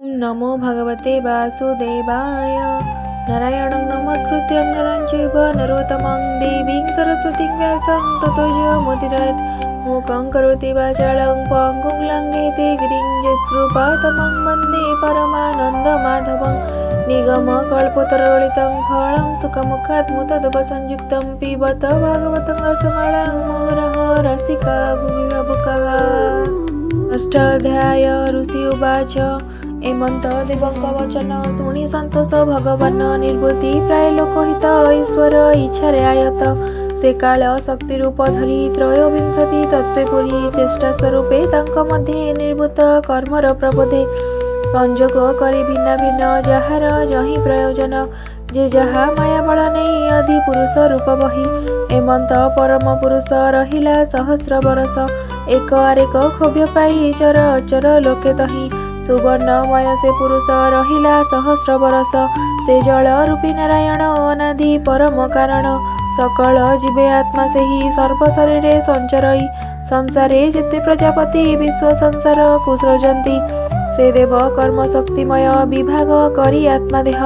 ନମୋ ଭଗବତେ ବାସୁଦେବାୟ। ନାରାୟଣଂ ନମସ୍କୃତ୍ୟଂ ନରଂ ଚୈବ ନରୋତ୍ତମଂ ଦେବୀଂ ସରସ୍ୱତୀଂ ବ୍ୟାସଂ ତତୋ ଜୟମୁଦୀରୟେତ୍। ମୂକଂ କରୋତି ବାଚାଳଂ ପଙ୍ଗୁଂ ଲଙ୍ଘୟତେ ଗିରିଂ ଯତ୍କୃପାତମଂ ବନ୍ଦେ ପରମାନନ୍ଦମାଧବଂ। ନିଗମକଳ୍ପତରୁଳିतं ଫଳଂ ଶୁକମୁଖାत् ମୁତଦପସଂଯୁକ୍तं ପିବତ ଭାଗବतं ରସମାଳଂ ମୁହୁରଃ ରସିକା ଭୁବି ଭାବୁକାः। ଅଷ୍ଟାଧ୍ୟାୟ। ଋଷି ଉବାଚ। ଏମନ୍ତ ଦେବଙ୍କ ବଚନ ଶୁଣି ସନ୍ତୋଷ ଭଗବାନ, ନିର୍ବୃତ୍ତି ପ୍ରାୟ ଲୋକହିତ ଈଶ୍ୱର ଇଚ୍ଛାରେ ଆୟତ। ସେ କାଳ ଶକ୍ତି ରୂପ ଧରି ତ୍ରୟୋବିଂଶତି ତତ୍ତ୍ୱେ ପୁରି, ଚେଷ୍ଟା ସ୍ୱରୂପେ ତାଙ୍କ ମଧ୍ୟେ ନିର୍ବୃତ୍ତ କର୍ମର ପ୍ରବୋଧେ। ସଂଯୋଗ କରି ଭିନ୍ନ ଭିନ୍ନ ଯାହାର ଯହିଁ ପ୍ରୟୋଜନ, ଯେ ଯାହା ମାୟାବଳ ନେଇ ଅଧି ପୁରୁଷ ରୂପ ବହି। ଏମନ୍ତ ପରମ ପୁରୁଷ ରହିଲା ସହସ୍ର ବରଷ, ଏକ ଆରେକ କ୍ଷୋଭ୍ୟ ପାଇ ଚର ଅଚର ଲୋକେ ତହିଁ। ସୁବର୍ଣ୍ଣମୟ ସେ ପୁରୁଷ ରହିଲା ସହସ୍ର ବରଷ, ସେ ଜଳ ରୂପୀ ନାରାୟଣ ଅନାଦି ପରମ କାରଣ। ସକଳ ଜୀବେ ଆତ୍ମା ସେହି ସର୍ବ ଶରୀରେ ସଞ୍ଚରଇ। ସଂସାରେ ଯେତେ ପ୍ରଜାପତି ବିଶ୍ୱ ସଂସାରକୁ ସୃଜନ୍ତି, ସେ ଦେବ କର୍ମ ଶକ୍ତିମୟ ବିଭାଗ କରି ଆତ୍ମା ଦେହ।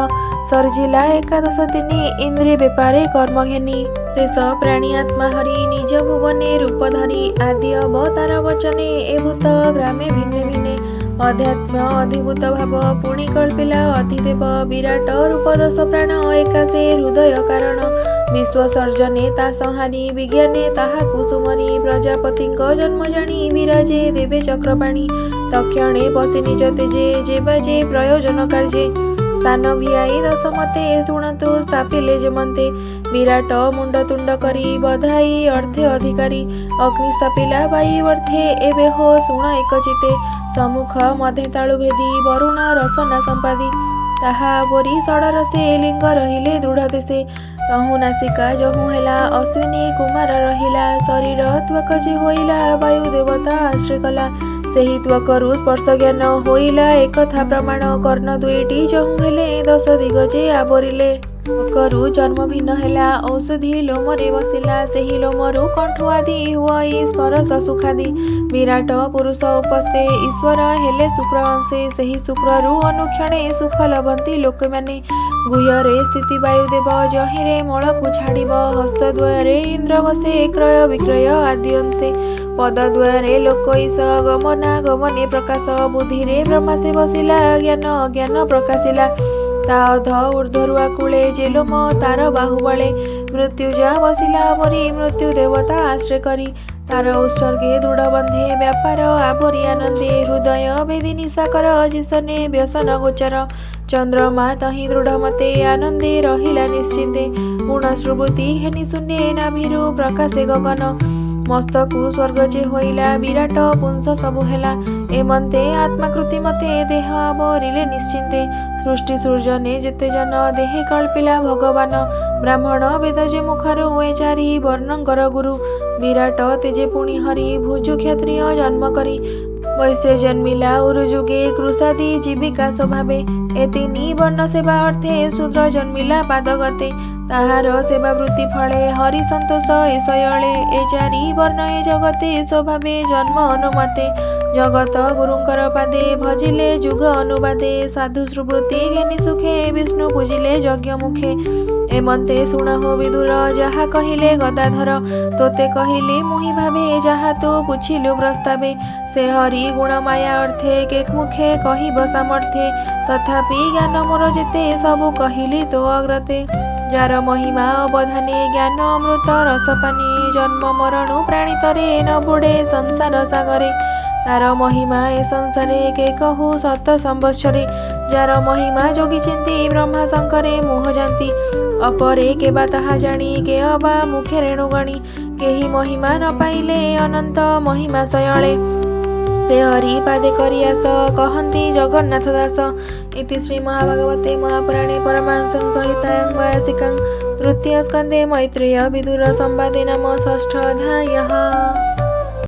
ସର୍ଜିଲା ଏକାଦଶ ତିନି ଇନ୍ଦ୍ରି ବେପାରେ କର୍ମ ଘେନି। ଶେଷ ପ୍ରାଣୀ ଆତ୍ମା ହରି ନିଜ ଭୁବନେ ରୂପ ଧରି, ଆଦି ଅବତାର ବଚନେ ଏ ଭୂତ ଗ୍ରାମେ ଭିନ୍ନେ ଭିନ୍ନେ। ଅଧ୍ୟାତ୍ମ ଅଧିଭୂତ ଭାବ ପୁଣି କଳ୍ପିଲା ଅଧିଦେବ, ବିରାଟ ରୂପ ଦଶ ପ୍ରାଣ ଏକା ସେ ହୃଦୟ କାରଣ। ବିଶ୍ୱ ସର୍ଜନେ ତା ସଂହାରି ବିଜ୍ଞାନେ ତାହାକୁ ସୁମରି, ପ୍ରଜାପତିଙ୍କ ଜନ୍ମ ଜାଣି ବିରାଜେ ଦେବେ ଚକ୍ରପାଣି। ତକ୍ଷଣେ ପଶି ନିଜ ତେଜେ ଯେବା ଯେ ପ୍ରୟୋଜନ କାର୍ଯ୍ୟେ, ସ୍ଥାନ ଭିଆଇ ଦଶ ମତେ ଶୁଣନ୍ତୁ ସ୍ଥାପିଲେ ଯେମନ୍ତେ। ବିରାଟ ମୁଣ୍ଡ ତୁଣ୍ଡ କରି ବଧାଇ ଅର୍ଥେ ଅଧିକାରୀ, ଅଗ୍ନି ସ୍ଥାପିଲା ବାୟୁ ଅର୍ଥେ ଏବେ ହୋ ଶୁଣ ଏକଚିତେ। ସମ୍ମୁଖ ମଧ୍ୟେ ତାଳୁ ଭେଦି ବରୁଣ ରସନା ସମ୍ପାଦି, ତାହା ଆବୋରି ଷଡ଼ରସେ ଲିଙ୍ଗ ରହିଲେ ଦୃଢ଼ ଦେଶେ। ତହୁଁ ନାସିକା ଯହୁଁ ହେଲା ଅଶ୍ୱିନୀ କୁମାର ରହିଲା, ଶରୀର ତ୍ୱକ ଯେ ହୋଇଲା ବାୟୁ ଦେବତା ଆଶ୍ରୟ କଲା। ସେହି ତ୍ୱକରୁ ସ୍ପର୍ଶ ଜ୍ଞାନ ହୋଇଲା ଏକଥା ପ୍ରମାଣ, କର୍ଣ୍ଣ ଦୁଇଟି ଯହୁଁ ହେଲେ ଦଶ ଦିଗ ଯେ ଆବରିଲେ। ତ୍ୱକରୁ ଚର୍ମ ଭିନ୍ନ ହେଲା ଔଷଧି ଲୋମରେ ବସିଲା, ସେହି ଲୋମରୁ କଣ୍ଠୁ ଆଦି ହୁଅଇ ସ୍ପରଶ ସୁଖାଦି। ବିରାଟ ପୁରୁଷ ଉପସ୍ଥେ ଈଶ୍ୱର ହେଲେ ଶୁକ୍ର ଅଂଶେ, ସେହି ଶୁକ୍ରରୁ ଅନୁକ୍ଷଣେ ସୁଖ ଲଭନ୍ତି ଲୋକମାନେ। ଗୁହ୍ୟରେ ସ୍ଥିତି ବାୟୁଦେବ ଯହିଁରେ ମଳକୁ ଛାଡ଼ିବ, ହସ୍ତଦ୍ୱୟରେ ଇନ୍ଦ୍ର ବସେ କ୍ରୟ ବିକ୍ରୟ ଆଦି ଅଂଶେ। ପଦଦ୍ୱୟରେ ଲୋକ ଈଶ ଗମନା ଗମନେ ପ୍ରକାଶ, ବୁଦ୍ଧିରେ ବ୍ରହ୍ମା ସେ ବସିଲା ଜ୍ଞାନ ଅଜ୍ଞାନ ପ୍ରକାଶିଲା। ତା ଅଧ ଊର୍ଦ୍ଧ୍ୱରୁ ଆକୁଳେ ଯେ ଲୋମ ତାର ବାହୁବଳେ, ମୃତ୍ୟୁ ଯା ବସିଲା ଆବରି ମୃତ୍ୟୁ ଦେବତା ଆଶ୍ରୟ କରି। ତାର ଉତ୍ସର୍ଗେ ଦୃଢ଼ ବନ୍ଧେ ବ୍ୟାପାର ଆବରି ଆନନ୍ଦେ, ହୃଦୟ ବେଦୀ ନିଶାକର ଯେସନେ ବ୍ୟସନ ଗୋଚର। ଚନ୍ଦ୍ରମା ତହିଁ ଦୃଢ଼ ମତେ ଆନନ୍ଦେ ରହିଲା ନିଶ୍ଚିନ୍ତେ, ଗୁଣ ସୁବୃତ୍ତି ଘେନି ଶୂନ୍ୟେ ନାଭିରୁ ପ୍ରକାଶେ ଗଗନ। ମସ୍ତକୁ ସ୍ୱର୍ଗ ଯେ ହୋଇଲା ବିରାଟ ପୁଂସ ସବୁ ହେଲା, ଏମନ୍ତେ ଆତ୍ମାକୃତି ମତେ ଦେହ ଆବରିଲେ ନିଶ୍ଚିନ୍ତେ। ସୃଷ୍ଟି ସୃଜନେ ଯେତେ ଜନ ଦେହେ କଳ୍ପିଲା ଭଗବାନ, ବ୍ରାହ୍ମଣ ବେଦ ଯେ ମୁଖରୁ ଏ ଚାରି ବର୍ଣ୍ଣଙ୍କର ଗୁରୁ। ବିରାଟ ତେଜେ ପୁଣି ହରି ଭୁଜୁ କ୍ଷତ୍ରିୟ ଜନ୍ମ କରି, ବୈଶ୍ୟ ଜନ୍ମିଲା ଉରୁଯୁଗେ କୃଷାଦି ଜୀବିକା ସ୍ୱଭାବେ। ଏ ତିନି ବର୍ଣ୍ଣ ସେବା ଅର୍ଥେ ଶୂଦ୍ର ଜନ୍ମିଲା ପାଦଗତେ, ତାହାର ସେବା ବୃତ୍ତି ଫଳେ ହରି ସନ୍ତୋଷ ଏ ଶୟଳେ। ଏ ଚାରି ବର୍ଣ୍ଣ ଏ ଜଗତେ ସ୍ୱଭାବେ ଜନ୍ମ ଅନୁମତେ, ଜଗତ ଗୁରୁଙ୍କର ପାଦେ ଭଜିଲେ ଯୁଗ ଅନୁବାଦେ। ସାଧୁ ସୁବୃତ୍ତି ଘେନି ସୁଖେ ବିଷ୍ଣୁ ପୂଜିଲେ ଯଜ୍ଞ ମୁଖେ। ଏମନ୍ତେ ଶୁଣ ହୋ ବିଦୁର ଯାହା କହିଲେ ଗଦାଧର, ତୋତେ କହିଲି ମୁହିଁ ଭାବେ ଯାହା ତୁ ପୁଛିଲୁ ପ୍ରସ୍ତାବେ। ସେ ହରି ଗୁଣ ମାୟା ଅର୍ଥେ କେ ମୁଖେ କହିବ ସାମର୍ଥ୍ୟେ, ତଥାପି ଜ୍ଞାନ ମୋର ଯେତେ ସବୁ କହିଲି ତୋ ଅଗ୍ରତେ। ଯାର ମହିମା ଅବଧାନେ ଜ୍ଞାନ ଅମୃତ ରସପାନେ, ଜନ୍ମ ମରଣୁ ପ୍ରାଣୀ ତରେ ନ ବୁଡ଼େ ସଂସାର ସାଗରେ। ତାର ମହିମା ଏ ସଂସାରେ କେ କହୁ ଶତ ସମ୍ବତ୍ସରେ, ଯାର ମହିମା ଯୋଗୀ ଚିନ୍ତି ବ୍ରହ୍ମା ଶଙ୍କରେ ମୋହ ଯାନ୍ତି। ଅପରେ କେବା ତାହା ଜାଣି କେ ଅବା ମୁଖେ ରେଣୁ ଗଣି, କେହି ମହିମା ନ ପାଇଲେ ଅନନ୍ତ ମହିମା ଶୟଳେ। ସେ ହରି ପାଦେ କରି ଆସ କହନ୍ତି ଜଗନ୍ନାଥ ଦାସ। ଇତି ଶ୍ରୀ ମହାଭାଗବତେ ମହାପୁରାଣେ ପରମହଂସ ସଂହିତାୟାଂ ବୟାସିକାଂ ତୃତୀୟ ସ୍କନ୍ଧେ ମୈତ୍ରେୟ ବିଦୁର ସମ୍ବାଦେ ନାମ ଷଷ୍ଠ ଅଧ୍ୟାୟଃ।